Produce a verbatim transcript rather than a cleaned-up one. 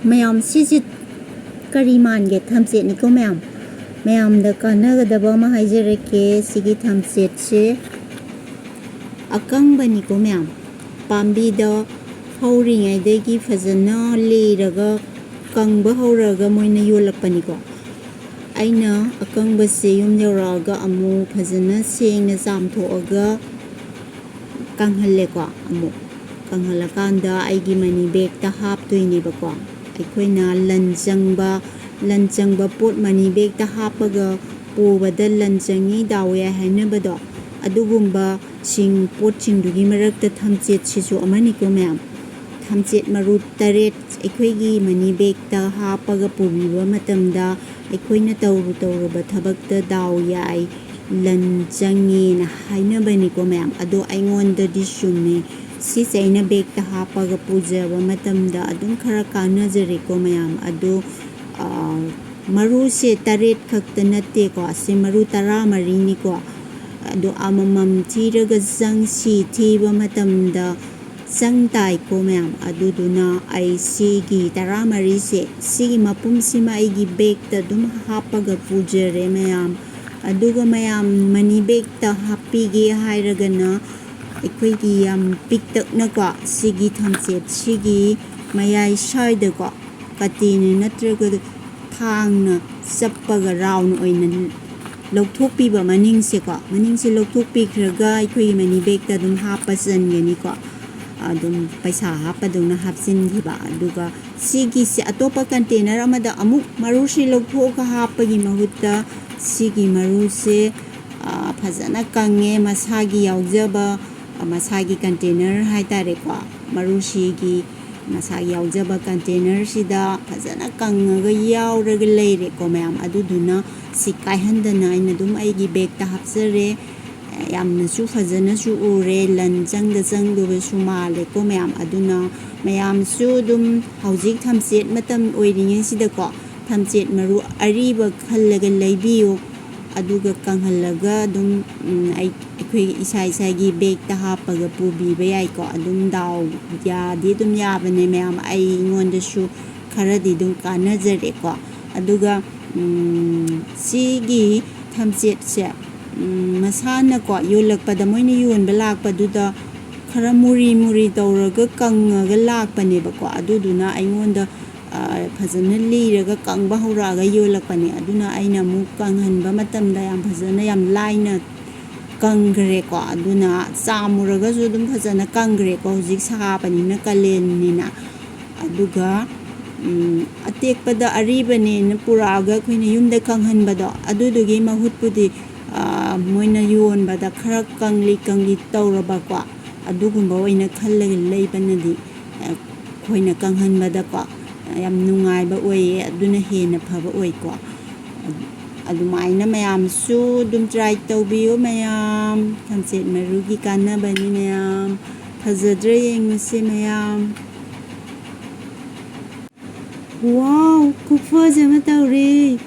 ꯃꯌꯥꯝ, ꯁꯤꯁꯤ ꯀꯔꯤ ꯃꯥꯟꯒꯦ? ꯊꯝꯆꯦꯠꯅꯤꯀꯣ ꯃꯌꯥꯝ꯫ ꯃꯌꯥꯝꯗ ꯀꯥꯟꯅꯒꯗꯕ ꯑꯃ ꯍꯥꯏꯖꯔꯛꯀꯦ꯫ ꯁꯤꯒꯤ ꯊꯝꯆꯦꯠꯁꯦ ꯑꯀꯪꯕꯅꯤꯀꯣ ꯃꯌꯥꯝ꯫ ꯄꯥꯝꯕꯤꯗ ꯍꯧꯔꯤꯉꯩꯗꯒꯤ ꯐꯖꯅ ꯂꯤꯔꯒ ꯀꯪꯕ ꯍꯧꯔꯒ ꯃꯣꯏꯅ ꯌꯣꯜꯂꯛꯄꯅꯤꯀꯣ꯫ ꯑꯩꯅ ꯑꯀꯪꯕꯁꯦ ꯌꯨꯝ ꯌꯧꯔꯛꯑꯒ ꯑꯃꯨꯛ ꯐꯖꯅ ꯁꯦꯡꯅ ꯆꯥꯝꯊꯣꯛꯑꯒ ꯀꯪꯍꯜꯂꯦꯀꯣ꯫ ꯑꯃꯨꯛ ꯀꯪꯍꯜꯂꯀꯥꯟꯗ ꯑꯩꯒꯤ ꯃꯅꯤ ꯕꯦꯒꯇ ꯍꯥꯞꯇꯣꯏꯅꯦꯕꯀꯣ꯫ ꯑꯩꯈꯣꯏꯅ ꯂꯟ ꯆꯪꯕ, ꯂꯟ ꯆꯪꯕ ꯄꯣꯠ ꯃꯅꯤ ꯕꯦꯒꯇ ꯍꯥꯞꯄꯒ ꯄꯨꯕꯗ ꯂꯟ ꯆꯪꯉꯤ, ꯗꯥꯎ ꯌꯥꯏ ꯍꯥꯏꯅꯕꯗꯣ, ꯑꯗꯨꯒꯨꯝꯕꯁꯤꯡ, ꯄꯣꯠꯁꯤꯡꯗꯨꯒꯤ ꯃꯔꯛꯇ ꯊꯝꯆꯦꯠꯁꯤꯁꯨ ꯑꯃꯅꯤꯀꯣ ꯃꯌꯥꯝ꯫ ꯊꯝꯆꯦꯠ ꯃꯔꯨ ꯇꯔꯦꯠ ꯑꯩꯈꯣꯏꯒꯤ ꯃꯅꯤ ꯕꯦꯒꯇ ꯍꯥꯞꯄꯒ ꯄꯨꯕꯤꯕ ꯃꯇꯝꯗ ꯑꯩꯈꯣꯏꯅ ꯇꯧꯔꯨ ꯇꯧꯔꯨꯕ ꯊꯕꯛꯇ ꯗꯥꯎ ꯌꯥꯏ, ꯂꯟ ꯆꯪꯉꯦꯅ ꯍꯥꯏꯅꯕꯅꯤꯀꯣ ꯃꯌꯥꯝ꯫ ꯑꯗꯣ ꯑꯩꯉꯣꯟꯗꯗꯤ ꯆꯨꯝꯃꯦ꯫ ꯁꯤꯁꯦ ꯑꯩꯅ ꯕꯦꯒꯇ ꯍꯥꯞꯄꯒ ꯄꯨꯖꯕ ꯃꯇꯝꯗ ꯑꯗꯨꯝ ꯈꯔ ꯀꯥꯟꯅꯖꯔꯦꯀꯣ ꯃꯌꯥꯝ꯫ ꯑꯗꯣ, ꯑ, ꯃꯔꯨꯁꯦ ꯇꯔꯦꯠ ꯈꯛꯇ ꯅꯠꯇꯦꯀꯣ, ꯑꯁꯤ ꯃꯔꯨ ꯇꯔꯥꯃꯔꯤꯅꯤꯀꯣ꯫ ꯑꯗꯣ ꯑꯃꯃꯝ ꯊꯤꯔꯒ ꯆꯪꯁꯤ, ꯊꯤꯕ ꯃꯇꯝꯗ ꯆꯪ ꯇꯥꯏꯀꯣ ꯃꯌꯥꯝ꯫ ꯑꯗꯨꯗꯨꯅ ꯑꯩ ꯁꯤꯒꯤ ꯇꯔꯥꯃꯔꯤꯁꯦ, ꯁꯤꯒꯤ ꯃꯄꯨꯝꯁꯤꯃ ꯑꯩꯒꯤ ꯕꯦꯒꯇ ꯑꯗꯨꯝ ꯍꯥꯞꯄꯒ ꯄꯨꯖꯔꯦ ꯃꯌꯥꯝ꯫ ꯑꯗꯨꯒ ꯃꯌꯥꯝ, ꯃꯅꯤ ꯕꯦꯒꯇ ꯍꯥꯞꯄꯤꯒꯦ ꯍꯥꯏꯔꯒꯅ ꯑꯩꯈꯣꯏꯒꯤ ꯌꯥꯝ ꯄꯤꯛꯇꯛꯅꯀꯣ, ꯁꯤꯒꯤ ꯊꯝꯆꯦꯠꯁꯤꯒꯤ ꯃꯌꯥꯏ ꯁ꯭ꯋꯥꯏꯗꯀꯣ, ꯀꯥꯇꯤꯅ ꯅꯠꯇ꯭ꯔꯒ ꯊꯥꯡꯅ ꯆꯞꯄꯒ ꯔꯥꯎꯟ ꯑꯣꯏꯅ ꯂꯧꯊꯣꯛꯄꯤꯕ ꯃꯅꯤꯡꯁꯦꯀꯣ꯫ ꯃꯅꯤꯡꯁꯦ ꯂꯧꯊꯣꯛꯄꯤꯈ꯭ꯔꯒ ꯑꯩꯈꯣꯏꯒꯤ ꯃꯅꯤ ꯕꯦꯒꯇ ꯑꯗꯨꯝ ꯍꯥꯞꯄ ꯆꯟꯒꯅꯤꯀꯣ꯫ ꯑꯗꯨꯝ ꯄꯩꯁꯥ ꯍꯥꯞꯄꯗꯧꯅ ꯍꯥꯞꯆꯤꯟꯈꯤꯕ꯫ ꯑꯗꯨꯒ ꯁꯤꯒꯤꯁꯦ ꯑꯇꯣꯞꯄ ꯀꯟꯇꯦꯅꯔ ꯑꯃꯗ ꯑꯃꯨꯛ ꯃꯔꯨꯁꯤ ꯂꯧꯊꯣꯛꯑꯒ ꯍꯥꯞꯄꯒꯤ ꯃꯍꯨꯠꯇ ꯁꯤꯒꯤ ꯃꯔꯨꯁꯦ, ꯑ, ꯐꯖꯅ ꯀꯪꯉꯦ, ꯃꯁꯥꯒꯤ ꯌꯥꯎꯖꯕ, ꯑ, ꯃꯁꯥꯒꯤ ꯀꯟꯇꯦꯅꯔ ꯍꯥꯏꯇꯥꯔꯦꯀꯣ, ꯃꯔꯨꯁꯤꯒꯤ ꯃꯁꯥꯒꯤ ꯌꯥꯎꯖꯕ ꯀꯟꯇꯦꯅꯔꯁꯤꯗ ꯐꯖꯅ ꯀꯪꯉꯒ ꯌꯥꯎꯔꯒ ꯂꯩꯔꯦꯀꯣ ꯃꯌꯥꯝ꯫ ꯑꯗꯨꯗꯨꯅ ꯁꯤ ꯀꯥꯏꯍꯟꯗꯅ ꯑꯩꯅ ꯑꯗꯨꯝ ꯑꯩꯒꯤ ꯕꯦꯒꯇ ꯍꯥꯞꯆꯔꯦ꯫ ꯌꯥꯝꯅꯁꯨ ꯐꯖꯅꯁꯨ ꯎꯔꯦ, ꯂꯟ ꯆꯪꯗ ꯆꯪꯗꯕꯁꯨ ꯃꯥꯜꯂꯦꯀꯣ ꯃꯌꯥꯝ꯫ ꯑꯗꯨꯅ ꯃꯌꯥꯝꯁꯨ ꯑꯗꯨꯝ ꯍꯧꯖꯤꯛ ꯊꯝꯆꯦꯠ ꯃꯇꯝ ꯑꯣꯏꯔꯤꯉꯩꯁꯤꯗꯀꯣ, ꯊꯝꯆꯦꯠ ꯃꯔꯨ ꯑꯔꯤꯕ ꯈꯜꯂꯒ ꯂꯩꯕꯤꯌꯨ꯫ ꯑꯗꯨꯒ ꯀꯪꯍꯜꯂꯒ ꯑꯗꯨꯝ, ꯎꯝ, ꯑꯩ, ꯑꯩꯈꯣꯏ ꯏꯁꯥ ꯏꯁꯥꯒꯤ ꯕꯦꯒꯇ ꯍꯥꯞꯄꯒ ꯄꯨꯕꯤꯕ ꯌꯥꯏꯀꯣ꯫ ꯑꯗꯨꯝ ꯗꯥꯎ ꯌꯥꯗꯤ ꯑꯗꯨꯝ ꯌꯥꯕꯅꯦ ꯃꯌꯥꯝ꯫ ꯑꯩꯉꯣꯟꯗꯁꯨ ꯈꯔꯗꯤ ꯑꯗꯨꯝ ꯀꯥꯟꯅꯖꯔꯦꯀꯣ꯫ ꯑꯗꯨꯒ ꯎꯝ, ꯁꯤꯒꯤ ꯊꯝꯆꯦꯠꯁꯦ ꯎꯝ, ꯃꯁꯥꯅꯀꯣ ꯌꯣꯜꯂꯛꯄꯗ, ꯃꯣꯏꯅ ꯌꯣꯟꯕ ꯂꯥꯛꯄꯗꯨꯗ ꯈꯔ ꯃꯨꯔꯤ ꯃꯨꯔꯤ ꯇꯧꯔꯒ ꯀꯪꯉꯒ ꯂꯥꯛꯄꯅꯦꯕꯀꯣ꯫ ꯑꯗꯨꯗꯨꯅ ꯑꯩꯉꯣꯟꯗ ꯐꯖꯅ ꯂꯤꯔꯒ ꯀꯪꯕ ꯍꯧꯔꯛꯑꯒ ꯌꯣꯜꯂꯛꯄꯅꯦ꯫ ꯑꯗꯨꯅ ꯑꯩꯅ ꯑꯃꯨꯛ ꯀꯪꯍꯟꯕ ꯃꯇꯝꯗ ꯌꯥꯝ ꯐꯖꯅ, ꯌꯥꯝ ꯂꯥꯏꯅ ꯀꯪꯈ꯭ꯔꯦꯀꯣ꯫ ꯑꯗꯨꯅ ꯆꯥꯝꯃꯨꯔꯒꯁꯨ ꯑꯗꯨꯝ ꯐꯖꯅ ꯀꯪꯈ꯭ꯔꯦꯀꯣ, ꯍꯧꯖꯤꯛ ꯁꯥꯕꯅꯤꯅ, ꯀꯥꯂꯦꯟꯅꯤꯅ꯫ ꯑꯗꯨꯒ ꯎꯝ, ꯑꯇꯦꯛꯄꯗ ꯑꯔꯤꯕꯅꯦꯅ ꯄꯨꯔꯛꯑꯒ ꯑꯩꯈꯣꯏꯅ ꯌꯨꯝꯗ ꯀꯪꯍꯟꯕꯗꯣ, ꯑꯗꯨꯗꯨꯒꯤ ꯃꯍꯨꯠꯄꯨꯗꯤ ꯃꯣꯏꯅ ꯌꯣꯟꯕꯗ ꯈꯔ ꯀꯪꯂꯤ ꯀꯪꯂꯤ ꯇꯧꯔꯕꯀꯣ, ꯑꯗꯨꯒꯨꯝꯕ ꯑꯣꯏꯅ ꯈꯜꯂꯒ ꯂꯩꯕꯅꯗꯤ ꯑꯩꯈꯣꯏꯅ ꯀꯪꯍꯟꯕꯗꯀꯣ ꯌꯥꯝ ꯅꯨꯡꯉꯥꯏꯕ ꯑꯣꯏꯌꯦ꯫ ꯑꯗꯨꯅ ꯍꯦꯟꯅ ꯐꯕ ꯑꯣꯏꯀꯣ꯫ ꯑꯗꯨꯃꯥꯏꯅ ꯃꯌꯥꯝꯁꯨ ꯑꯗꯨꯝ try ꯇꯧꯕꯤꯌꯨ ꯃꯌꯥꯝ꯫ ꯊꯝꯆꯦꯠ ꯃꯔꯨꯒꯤ ꯀꯥꯟꯅꯕꯅꯤ ꯃꯌꯥꯝ꯫ ꯐꯖꯗ꯭ꯔꯥ ꯌꯦꯡꯉꯨꯁꯦ ꯃꯌꯥꯝ꯫ Wow, ꯈꯨꯐꯖ ꯑꯃ ꯇꯧꯔꯦ꯫